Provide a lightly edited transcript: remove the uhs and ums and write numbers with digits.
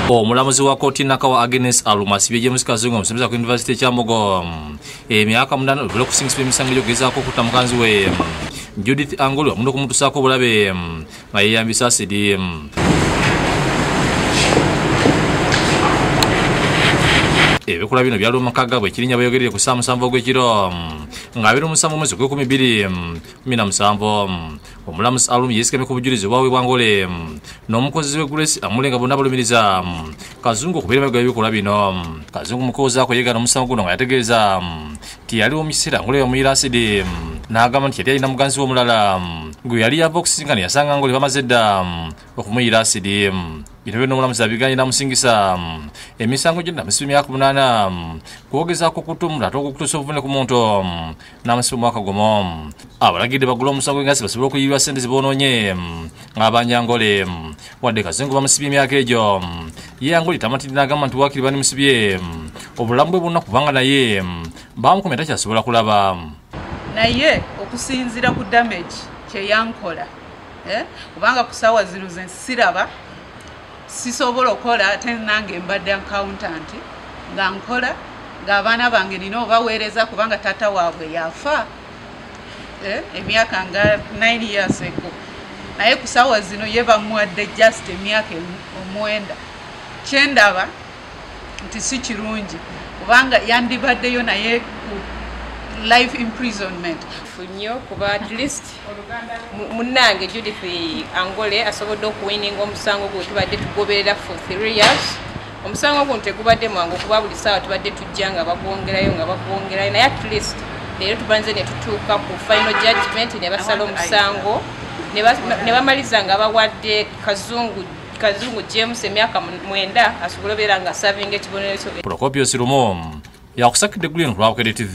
Omulamuzi wa kkooti Nakawa Agnes Aluma asibye James Kazungu omusomesa ku yunivasite e Kyambogo emyaka 8 olw'okusingisibwa emisango egy'okugezaako okutta muganzi we Judith Angoli wamu n'okumutuusaako obulabe nga yeeyambisa asidi. Ebikolwa bino byaliwo mu maka gaabwe e Kirinya bayogerere ku ssaawa 7 ogw'ekiro nga 27 omwezi ogw'ekumi 2017. Omulamuzi Alumi yeesigamye ku bujulizi obwaweebwa Angole n'omukozi we Grace Amule nga bonna balumiriza Kazungu okubeera emabega w'ebikolwa bino. Kazungu mu kwewozaako yeegaana omusango guno nga yategeeza nti yaliwo mu kiseera Angole yamuyiira asidi n'agamba nti yali alina muganzi we omulala gwe yali yava okusisinkana yasanga Angole bamaze dda okumuyiira asidi. Bino byonna omulamuzi abiganye n'amusingisa emisango gyonna amusiba emyaka 8 kwogezaako okutta omuntu ate ogw'okutuusa obuvune ku muntu n'amusiba omwaka gumu. Abalagidde bagule omusango gw'engassi basobole okuyiibwa ssente ze boonoonye ng'abanja Angole. Wadde Kazungu bamusibye emyaka egyo, ye Angole tamatidde n'agamba nti waakiri bandimusibye obulamu bwe bwonna kubanga naye baamukomya takyasobola kulaba. Naye okusinziira ku damage kye yankola, kubanga ku ssaawa zino ze siraba sisobola okukola, ate nange mbadde accountant nga nkola ng'abaana bange nina obaweereza kubanga taata waabwe yafa emyaka nga 9 years ago, naye ku ssaawa zino ye bamuwadde just emyaka 9. Kyendaba nti si kirungi kubanga yandibaddeyo naye ku life imprisonment. Nnyo kuba at least munnange Judith Angole asobodde okuwininga omusango gwe tubadde tugoberera for 3 years. Omusango guno tegubadde mwangu kuba buli ssaawa tubadde tujja nga bagwongerayo naye at least leero tubanze ne tutuuka ku final judgment ne basala omusango ne bamaliza nga bawadde Kazungu James emyaka 9 asobole obeera nga asavinga ekibonerezo. Procopius Lumo yakusakidde Green ku lwa Bukedde TV.